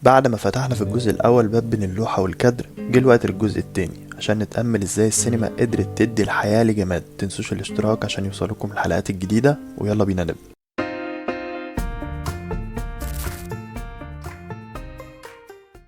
بعد ما فتحنا في الجزء الأول باب بين اللوحة والكادر، جه الوقت للجزء التاني عشان نتأمل ازاي السينما قدرت تدي الحياة لجماد. متنسوش الاشتراك عشان يوصلكم الحلقات الجديدة، ويلا بينا نبدأ.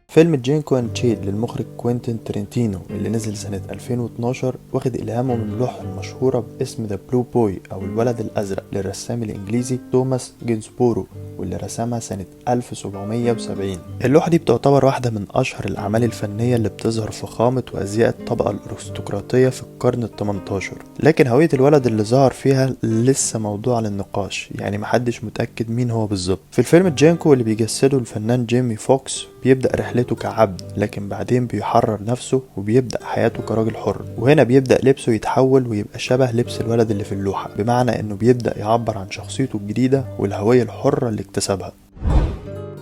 فيلم Django Unchained للمخرج كوينتين ترنتينو اللي نزل سنة 2012 واخد إلهامه من اللوحة المشهورة باسم The Blue Boy أو الولد الأزرق للرسام الإنجليزي توماس جينزبورو، واللي رسمها سنة 1770. اللوحة دي بتعتبر واحدة من أشهر الأعمال الفنية اللي بتظهر فخامة وأزياء الطبقة الأرستقراطية في القرن ال18، لكن هوية الولد اللي ظهر فيها لسه موضوع للنقاش، يعني محدش متأكد مين هو بالظبط. في الفيلم جانكو اللي بيجسده الفنان جيمي فوكس بيبدأ رحلته كعبد، لكن بعدين بيحرر نفسه وبيبدأ حياته كراجل حر، وهنا بيبدأ لبسه يتحول ويبقى شبه لبس الولد اللي في اللوحة، بمعنى انه بيبدأ يعبر عن شخصيته الجديدة والهوية الحرة اللي اكتسبها.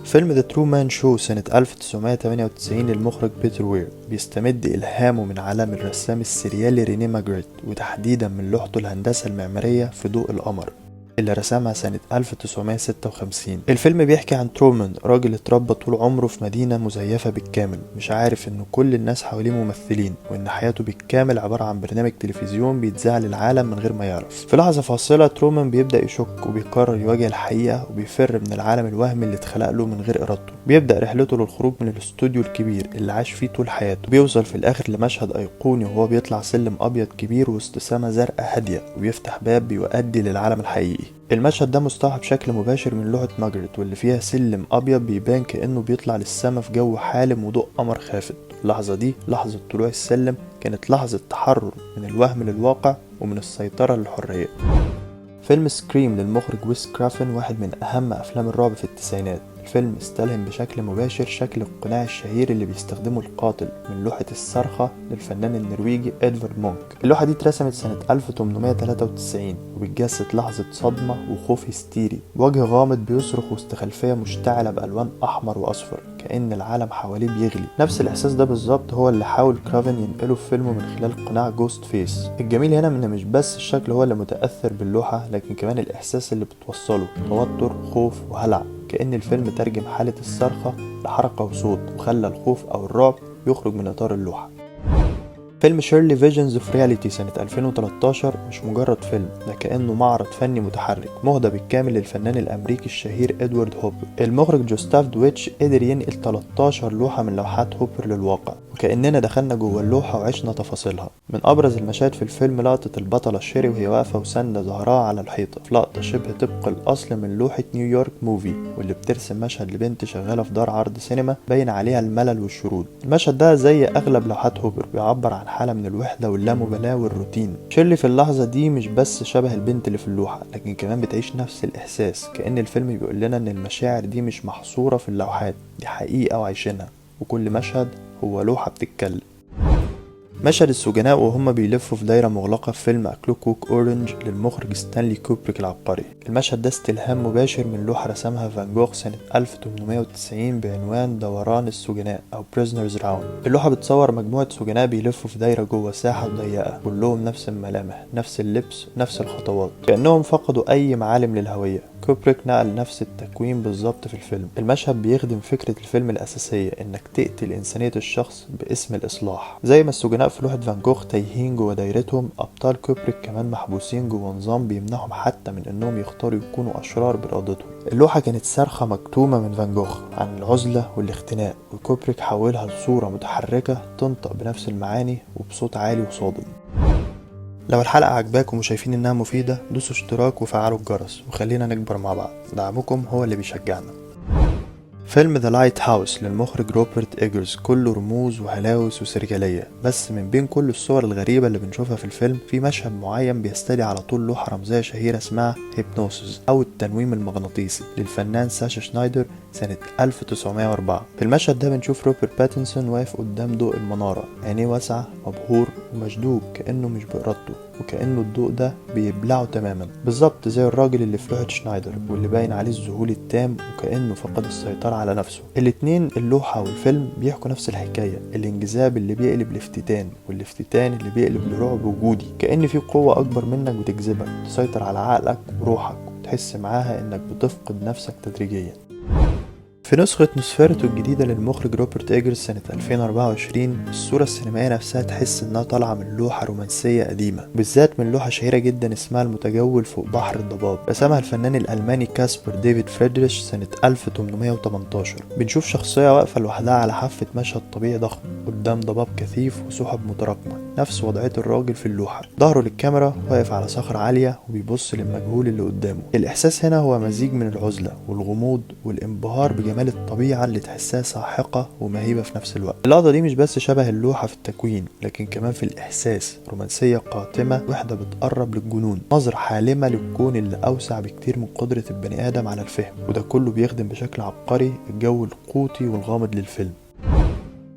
فيلم The Truman Show سنة 1998 للمخرج بيتر وير بيستمد إلهامه من عالم الرسام السريالي ريني ماجريت، وتحديدا من لوحته الهندسة المعمارية في ضوء القمر اللي رسمها سنة 1956. الفيلم بيحكي عن ترومان، راجل اتربى طول عمره في مدينة مزيفة بالكامل، مش عارف انه كل الناس حواليه ممثلين، وان حياته بالكامل عبارة عن برنامج تلفزيون بيتذاع للعالم من غير ما يعرف. في لحظة فاصلة ترومان بيبدأ يشك وبيقرر يواجه الحقيقة، وبيفر من العالم الوهمي اللي اتخلق له من غير إرادته. بيبدأ رحلته للخروج من الاستوديو الكبير اللي عاش فيه طول حياته. بيوصل في الآخر لمشهد أيقوني وهو بيطلع سلم أبيض كبير وسط سما زرقاء هادية، وبيفتح باب بيؤدي للعالم الحقيقي. المشهد ده مستوحى بشكل مباشر من لوحة ماجريت، واللي فيها سلم أبيض بيبان كأنه بيطلع للسما في جو حالم وضوء قمر خافت. اللحظة دي، لحظة طلوع السلم، كانت لحظة تحرر من الوهم للواقع ومن السيطرة للحرية. فيلم Scream للمخرج ويس كرافن واحد من أهم أفلام الرعب في التسعينات. الفيلم استلهم بشكل مباشر شكل القناع الشهير اللي بيستخدمه القاتل من لوحة الصرخة للفنان النرويجي إدفارد مونك. اللوحة دي اترسمت سنة 1893 وبتجسد لحظة صدمة وخوف هستيري، وجه غامض بيصرخ وسط خلفية مشتعلة بألوان أحمر وأصفر كأن العالم حواليه بيغلي. نفس الإحساس ده بالظبط هو اللي حاول كرافن ينقله في فيلمه من خلال قناع Ghostface. الجميل هنا إن مش بس الشكل هو اللي متأثر باللوحة، لكن كمان الإحساس اللي بتوصله، توتر، خوف وهلع، كأن الفيلم ترجم حالة الصرخة لحركة وصوت، وخلى الخوف أو الرعب يخرج من إطار اللوحة. فيلم Shirley Visions of Reality سنة 2013 مش مجرد فيلم، ده كأنه معرض فني متحرك مهدى بالكامل للفنان الأمريكي الشهير إدوارد هوبر. المخرج جوستاف دويتش قدر ينقل 13 لوحة من لوحات هوبر للواقع، وكأننا دخلنا جوه اللوحة وعشنا تفاصيلها. من أبرز المشاهد في الفيلم لقطة البطلة شيري وهي واقفة وساندة ظهرها على الحيطة، في لقطة شبه طبق الأصل من لوحة New York Movie، واللي بترسم مشهد لبنت شغالة في دار عرض سينما باين عليها الملل والشرود. المشهد ده زي أغلب لوحات هوبر بيعبر عن حالة من الوحدة واللامبالاة والروتين. شيرلي في اللحظة دي مش بس شبه البنت اللي في اللوحة، لكن كمان بتعيش نفس الإحساس، كأن الفيلم بيقول لنا إن المشاعر دي مش محصورة في اللوحات، دي حقيقة وعايشينها، وكل مشهد هو لوحة بتتكلم. مشهد السجناء وهم بيلفوا في دايرة مغلقة في فيلم A Clockwork Orange للمخرج ستانلي كوبريك العبقري. المشهد ده استلهام مباشر من لوحة رسمها فان جوخ سنة 1890 بعنوان دوران السجناء أو Prisoners Round. اللوحة بتصور مجموعة سجناء بيلفوا في دايرة جوه ساحة ضيقة، كلهم نفس الملامح، نفس اللبس، نفس الخطوات، كأنهم فقدوا أي معالم للهوية. كوبريك نقل نفس التكوين بالظبط في الفيلم. المشهد بيخدم فكرة الفيلم الأساسية، إنك تقتل إنسانية الشخص باسم الإصلاح. زي ما السجناء في لوحة فان جوخ تايهين جوه دايرتهم، أبطال كوبريك كمان محبوسين جوه نظام بيمنعهم حتى من إنهم يختاروا يكونوا أشرار بإرادتهم. اللوحة كانت صرخة مكتومة من فان جوخ عن العزلة والاختناق، وكوبريك حولها لصورة متحركة تنطق بنفس المعاني وبصوت عالي وصادم. لو الحلقة عجباكم وشايفين إنها مفيدة، دوسوا اشتراك وفعلوا الجرس، وخلينا نكبر مع بعض. دعمكم هو اللي بيشجعنا. فيلم The Lighthouse للمخرج روبرت إيجرز كله رموز وهلاوس وسريالية، بس من بين كل الصور الغريبة اللي بنشوفها في الفيلم في مشهد معين بيستدعي على طول لوحة رمزية شهيرة اسمها Hypnosis أو التنويم المغناطيسي للفنان ساشا شنايدر سنة 1904. في المشهد ده بنشوف روبرت باتنسون واقف قدام ضوء المنارة، عينيه واسعة، مبهور ومشدود كأنه مش بإرادته، وكأنه الضوء ده بيبلعه تماما، بالظبط زي الراجل اللي في لوحة شنايدر واللي باين عليه الذهول التام وكأنه فقد السيطرة على نفسه. الاتنين اللوحة والفيلم بيحكوا نفس الحكاية، الانجذاب اللي بيقلب لافتتان، والافتتان اللي بيقلب لرعب وجودي، كأن في قوة أكبر منك بتجذبك، تسيطر على عقلك وروحك، وتحس معاها إنك بتفقد نفسك تدريجيا. في نسخة نوسفيراتو الجديدة للمخرج روبرت إيجرز سنة 2024، الصورة السينمائية نفسها تحس إنها طالعة من لوحة رومانسية قديمة، بالذات من لوحة شهيرة جدا اسمها المتجول فوق بحر الضباب، رسمها الفنان الألماني كاسبر ديفيد فريدريش سنة 1818. بنشوف شخصية واقفة لوحدها على حافة مشهد طبيعي ضخم قدام ضباب كثيف وسحب متراكمة، نفس وضعية الراجل في اللوحة، ظهره للكاميرا، واقف على صخرة عالية وبيبص للمجهول اللي قدامه. الإحساس هنا هو مزيج من العزلة والغموض والانبهار بجمال الطبيعة اللي تحسها ساحقة ومهيبة في نفس الوقت. اللقطة دي مش بس شبه اللوحة في التكوين، لكن كمان في الإحساس، رومانسية قاتمة، وحدة بتقرب للجنون، نظرة حالمة للكون اللي أوسع بكتير من قدرة البني آدم على الفهم، وده كله بيخدم بشكل عبقري الجو القوطي والغامض للفيلم.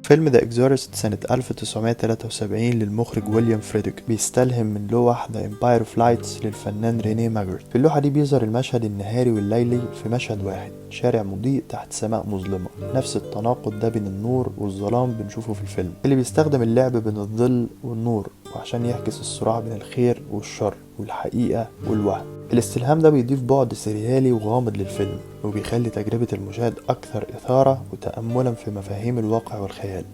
فيلم The Exorcist سنة 1973 للمخرج ويليام فريدك بيستلهم من لوح The Empire of Lights للفنان رينيه ماجريت. في اللوحة دي بيظهر المشهد النهاري والليلي في مشهد واحد، شارع مضيء تحت سماء مظلمة. نفس التناقض ده بين النور والظلام بنشوفه في الفيلم، اللي بيستخدم اللعب بين الظل والنور وعشان يعكس الصراع بين الخير والشر والحقيقة والوهم. الاستلهام ده بيضيف بعد سريالي وغامض للفيلم، وبيخلي تجربة المشاهد أكثر إثارة وتأملا في مفاهيم الواقع والخيال.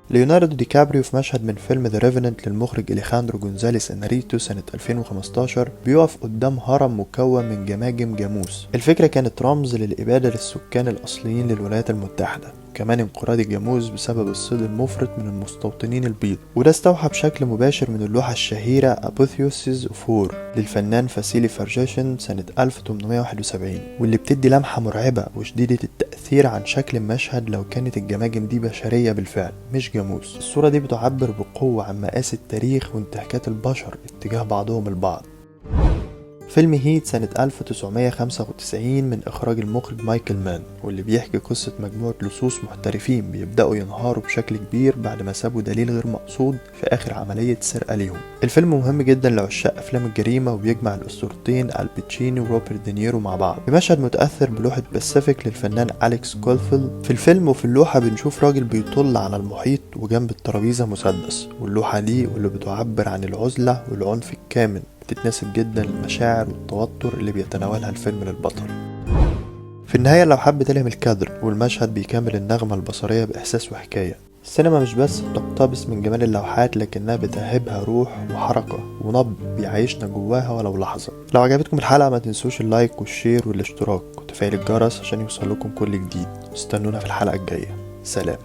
ليوناردو دي كابريو في مشهد من فيلم The Revenant للمخرج إليخاندرو جونزاليس إناريتو سنة 2015 بيقف قدام هرم مكون من جماجم جاموس. الفكرة كانت رمز للإبادة للسكان الأصليين للولايات المتحدة، كمان انقراض الجاموس بسبب الصيد المفرط من المستوطنين البيض، وده استوحى بشكل مباشر من اللوحة الشهيرة Apotheosis of War للفنان فاسيلي فارجاشن سنة 1871، واللي بتدي لمحة مرعبة وشديدة التأثير عن شكل المشهد لو كانت الجماجم دي بشرية بالفعل مش جاموس. الصورة دي بتعبر بقوة عن مآسي التاريخ وانتهاكات البشر اتجاه بعضهم البعض. فيلم Heat سنة 1995 من إخراج المخرج مايكل مان، واللي بيحكي قصة مجموعة لصوص محترفين بيبدأوا ينهاروا بشكل كبير بعد ما سابوا دليل غير مقصود في آخر عملية سرقة ليهم. الفيلم مهم جدا لعشاق أفلام الجريمة، وبيجمع الأسطورتين آل باتشينو وروبرت دينيرو مع بعض في مشهد متأثر بلوحة باسيفيك للفنان أليكس كولفيل. في الفيلم وفي اللوحة بنشوف راجل بيطل على المحيط وجنب الترابيزة مسدس، واللوحة دي واللي بتعبر عن العزلة والعنف الكامن بتتناسب جدا للمشاعر والتوتر اللي بيتناولها الفيلم للبطل. في النهاية لو حب تلهم الكادر والمشهد بيكمل النغمة البصرية بإحساس وحكاية. السينما مش بس بتقتبس من جمال اللوحات، لكنها بتهبها روح وحركة ونبض بيعيشنا جواها ولو لحظة. لو عجبتكم الحلقة ما تنسوش ال like وال share والاشتراك وتفعيل الجرس عشان يوصلكم كل جديد. استنونا في الحلقة الجاية. سلام.